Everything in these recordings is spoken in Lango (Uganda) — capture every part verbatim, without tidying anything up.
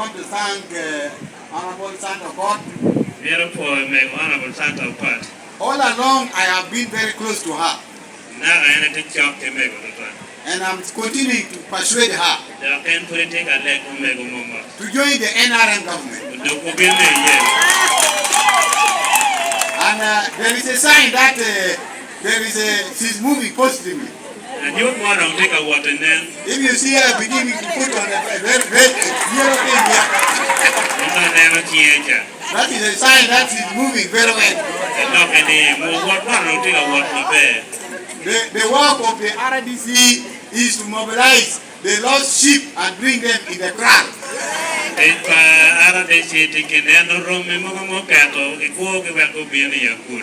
want to thank uh, Honorable Santa Okot. Myero opwo Mego Honorable Santa Okot. All along, I have been very close to her. Naka en ete cok ki Mego tutwal. And I'm continuing to persuade her. Dok en pwod etye ka lego Mego moma. To join the N R M government. Dok obin me iye. And uh, there is a sign that uh, there is a, she's moving positively. Anyut mo dong tye ka wot i nen. If you see her beginning to put on a red, red yellow thing here. Ento aneno ciŋe ca. That is a sign that she's moving very well. Elokke ni wot man dong tye ka wot maber. The, the work of the R D C is to mobilize the lost sheep and bring them in the kraal. Tic pa R D C tye kede en, romi mogo ame oketo, gikwogi wek obin i akul.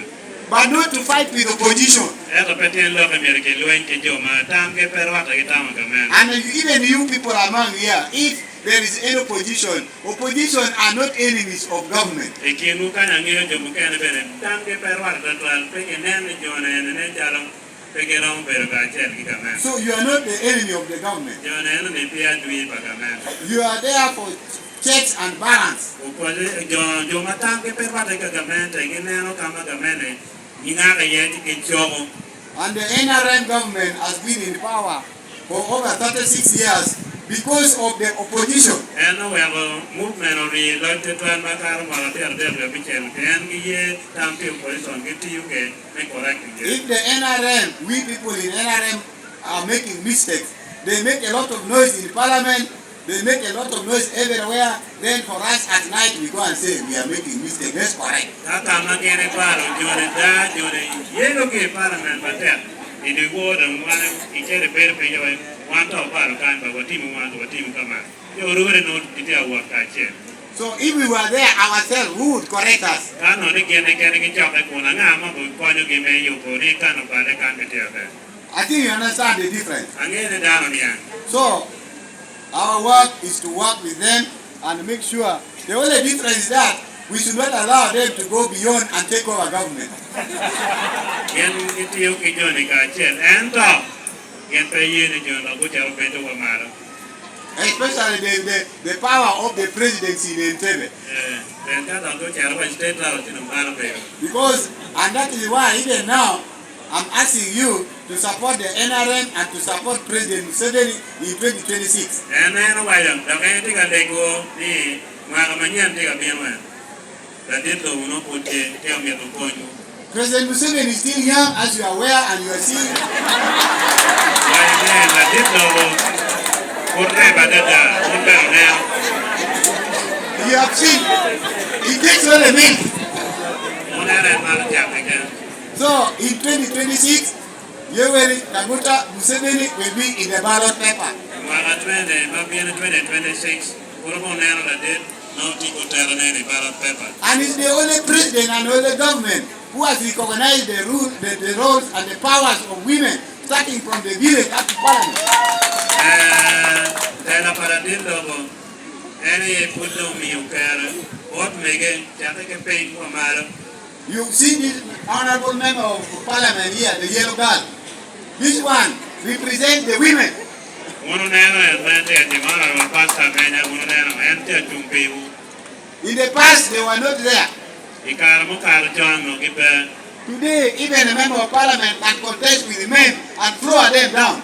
But not to fight with opposition. Ento pe tyen lokke myero gilweny ki jo ma tamgi pe rwatte ki tamo gamente. And even you people among here, if there is any opposition, opposition are not enemies of government. I kinwu kany aŋeyo jo mukene bene tamgi pe rwatte twatwal, pe ginen ni jo-ni ene nen calo pe giromo bedo kacel ki gamente. So you are not the enemy of the government. Jo-ni eno ni pe adwi pa gamente. You are there for checks and balance. Okwale jo jo ma tamgi pe rwatte ka gamente, gineno ka ma gamente giŋako iye ci gicoko. And the N R M government has been in power for over thirty-six years because of the opposition. En oweko movement orii loc tutwal ma kato mwaka pyerabek wie abicel, pien giye tam pi opposition gitiyo ke me correct gin. If the N R M, we people in N R M are making mistakes. They make a lot of noise in parliament, they make a lot of noise everywhere, then for us at night we go and say we are making mistake. Let's correct. Ka ka ma gin ibalo joni da, joni yelogi i parliament matek, i dye wor dong wan icito ibedo piny iwaco, wan to obalo kany ba watimo wan, watimo ka man. Yo rwode no gitye awot kacel. So if we were there ourselves, who would correct us? Ka nongo ni gin keken gicokke kun, aŋa ame okonyogi me yubo ni kan oballe kan pe tye aber? I think you understand the difference. Aŋeyo ni dano niaŋ. So, our work is to work with them and make sure the only difference is that we should not allow them to go beyond and take over government. Gin gitiyo ki joni kacel, ento gin pe ye ni joni dok gucito bedo wa malo. Especially the, the, the power of the presidency in Entebbe. Eh, pien ka dok ocito wa State House, eno malo bedo. Because, and that is why even now, I'm asking you to support the N R M and to support President Museveni in twenty twenty-six. En en owaco, dok en tye ka legowu ni mwaka manyen tye ka bino en. Ladit lobo nwoŋo pwod tye, tye omito konywu. President Museveni is still young, as you are aware, and you are seeing. Amen. Ladit lobo pwod reba adada, pwod ber oneno. You have seen, it takes all a minute. Oneno en mano cak keken. So, in twenty twenty-six, Yoweri Kaguta Museveni will be in the ballot paper. Mwaka twenty, ma bino twenty twenty-six, pwod oneno ladit. Now people tell me the ballot paper. And he's the only president and only government who has recognized the rule, the, the roles and the powers of women, starting from the village up to parliament. Eh, tela para din dogo, en aye pwod doŋ omiyo kare, bot mege, cake ki piny wa malo. You see this honorable member of parliament here, the yellow girl. This one represents the women. Wun oneno en ma en tye ka timo, honorable pastor Menya, wun oneno, en tye acuŋ piwu. In the past, they were not there. I kare mukato con onongo gipe. Today, even a member of parliament can contest with the men and throw them down.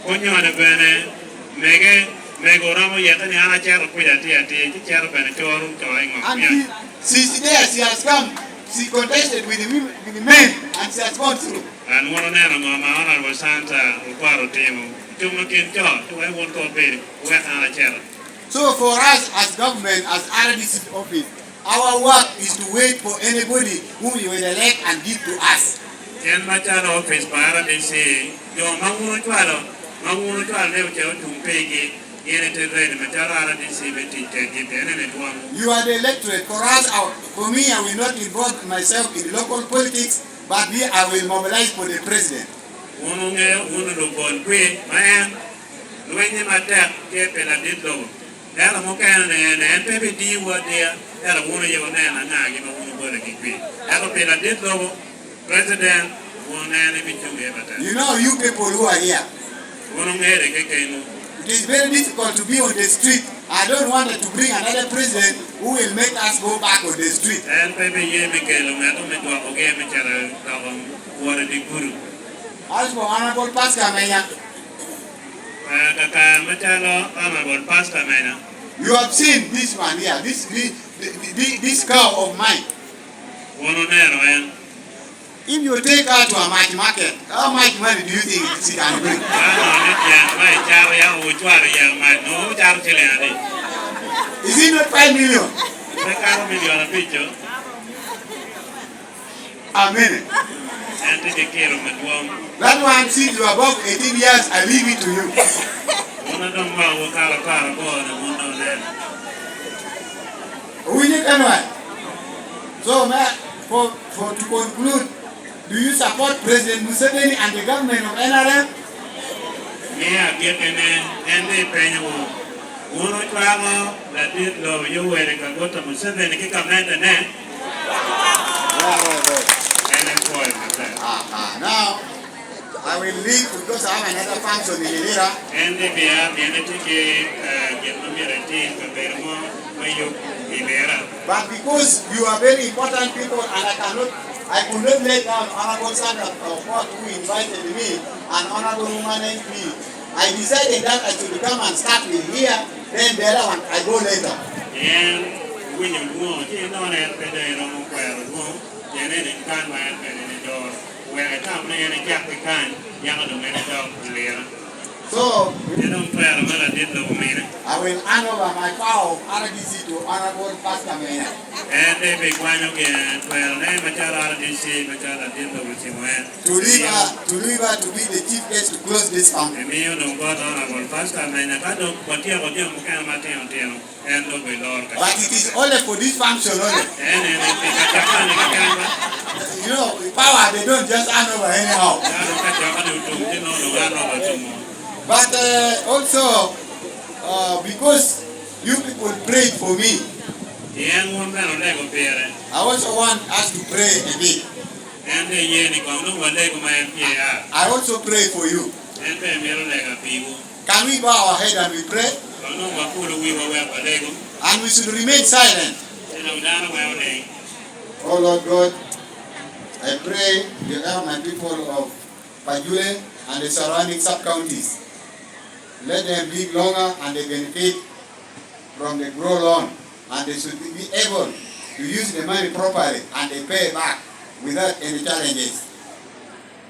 Onyone bene, mege, mego romo yete ni an acito kuca atir atir, ci cito bene coro co i ŋom. And she, she's there, she has come, she contested with the women, with the men, and she has gone through. An wun oneno ŋo ma Honorable Santa Okwaro otimo? Cuŋ ma kin co, ci wek wun ko obedo, wek an acito. So for us as government, as R D C office, our work is to wait for anybody whom you will elect and give to us. Pien macalo opic pa R D C, jo ma wun ocwalo, ma wun ocwalo ni oce ocuŋ pigi, gin ite ready macalo R D C me tic kedgi, pien en edwoŋ. You are the electorate. For us, our, for me, I will not involve myself in local politics, but me, I will mobilize for the president. Wun wuŋeo, wun olubol kwi ma en lwenye matek tye pi ladit lobo. Ento mukene-ni en, en pe bidiyowu adiya, ento wun oye wuneno aŋagi ma wun obologi kwi. Ento pi ladit lobo, President, wun en ibicuŋ iye batata. You know, you people who are here, Wun oŋere kekenwu. It is very difficult to be on the street I don't want to bring another president who will make us go back on the street. En pe biye me kelo ŋat me dwokogi me cito doko wot i dye gudo. As for Honorable Pastor Amenya, eh, kaka macalo Honorable Pastor Amenya, you have seen this one here, this, this, this, this cow of mine. Wun oneno en. If you take her to a mac market, how much money do you think she can bring? Ka nongo ni dyang ma icaro ya ocwalo ya mac, nongo ocaro ciling adi? Is it not five million? Pe kato milion abic-co. A minute. En tye ki kiro madwong. That one, since you are above eighteen years, I leave it to you. Wun a doŋ ma wukato apar aboro, wun doŋ oneno. Owinyo ka nwac? So, ma, for, for to conclude, do you support President Museveni and the government of N R M? Me agikkene, en ni penyowu, wun ocwako ladit lobo Yoweri Kaguta Museveni ki gamente ne? Right, right, right. En en pwoyo matek. Aha, now, I will leave because I have another function in Lira. En ni bia, pien etye ki, eh, gin ma myero etim, kabedo mo me yub i Lira. But because you are very important people and I cannot, I could not let down Honorable Sandra Okot who invited me and Honorable Woman M P, I decided that I should come and start with here, then the other one, I go later. Pien owinyo lwoŋo, ci ennono en pe doŋ eromo kwero lwoŋo, pien en en kan ma en bene en edoro. Wek etam ni en ecak ki kany, yako doŋ en edok i Lira. So, en doŋ twero me ladit lobo mine. I will hand over my power of R D C to Honorable Pastor Mena. En doŋ bikwanyo gin twerone macalo R D C, macalo ladit lobo ocimo en. To leave her, to leave her to be the chief guest to close this fountain. Emio doŋ bot Honorable Pastor Mena, ka doŋ watyeko jami mukene matino tino. En doŋ ilor ka. But it is only for this function only. En, en, en, ka cakka ni ka kamba. You know, power, they don't just hand over anyhow. Dano ka cakka ni otum, ti nono, nono, nono, nono. But, uh, also, uh, because you people prayed for me, pien wun bene olego pire. I also want us to pray a bit. En bene ye ni koŋ doŋ walego ma en pye a. I also pray for you. En bene myero lega piwu. Can we bow our head and we pray? Koŋ doŋ wakulo wiwa wek walego. And we should remain silent. Ci doŋ dano wek oliŋ. Oh Lord God, I pray you help my people of Pajule and the surrounding sub-counties. Let them live longer and they benefit from the grow loan, and they should be able to use the money properly and they pay back without any challenges.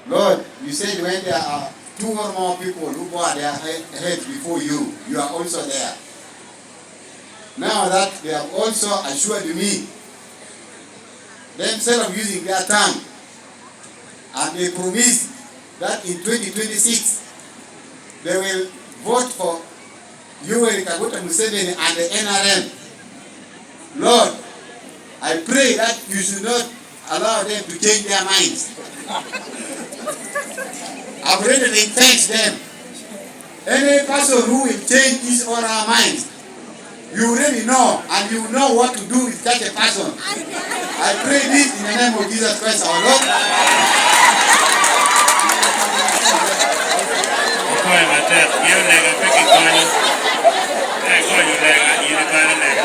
Lord, you said when there are two or more people who bow their he-, heads before you, you are also there. Now that they have also assured me themselves using their tongue, and they promise that in twenty twenty-six, they will vote for Yoweri Kaguta Museveni and the N R M. Lord, I pray that you should not allow them to change their minds. I've already ring-fenced them. Any person who will change his or her mind, you already know, and you know what to do with such a person. I pray this in the name of Jesus Christ our Lord. Okoyo matek, gin lega pe gikonyo. Ka ikonyo lega, in ibalo lega.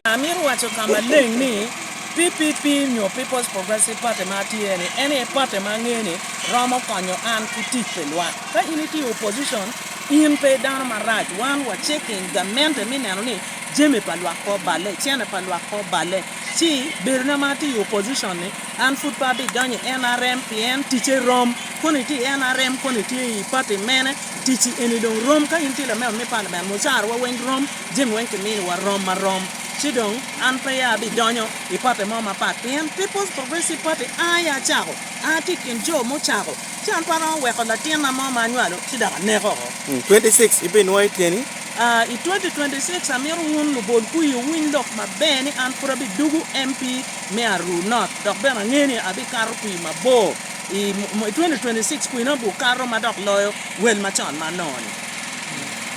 Amito waco ka maleng ni P P P nyo People's Progressive Party ma atye ni, en aye party ma aŋeo ni romo konyo an ki tic pi lwak. Ka in itye i opposition, in pe dano marac. Wan wa checking gamente me neno ni jami pa lwak pe oballe, cene pa lwak pe oballe. Ci bedona ma atye i opposition ni, an pwod pe abidonyo i N R M pien ticce rom. Kono itye i N R M, kono itye i party mene, ticci eni doŋ rom. Ka in tye lamemba me parliament, mucarawa weng rom, jami weng kiminiwa rom ma rom. Ci doŋ an pe abidonyo i party mo mapat, pien People's Progressive Party a ya acako, atye i kin jo mucako. Ci an pe aromo weko latinna mo ma anywalo, ci dok aneko oko. Mm, twenty-six ibinwoŋo i tyeni? Ah, i twenty twenty-six amito wun lubol kwir owiny lok maber ni an pwod abidugu M P me Aruu North, dok bene aŋeo ni abikato kwir mabor. I m-, m-, twenty twenty-six kwirna obukato ma dok loyo wel macon ma anongo-ni.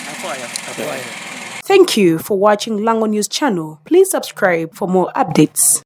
Apwoyo. Apwoyo. Thank you for watching Lango News Channel. Please subscribe for more updates.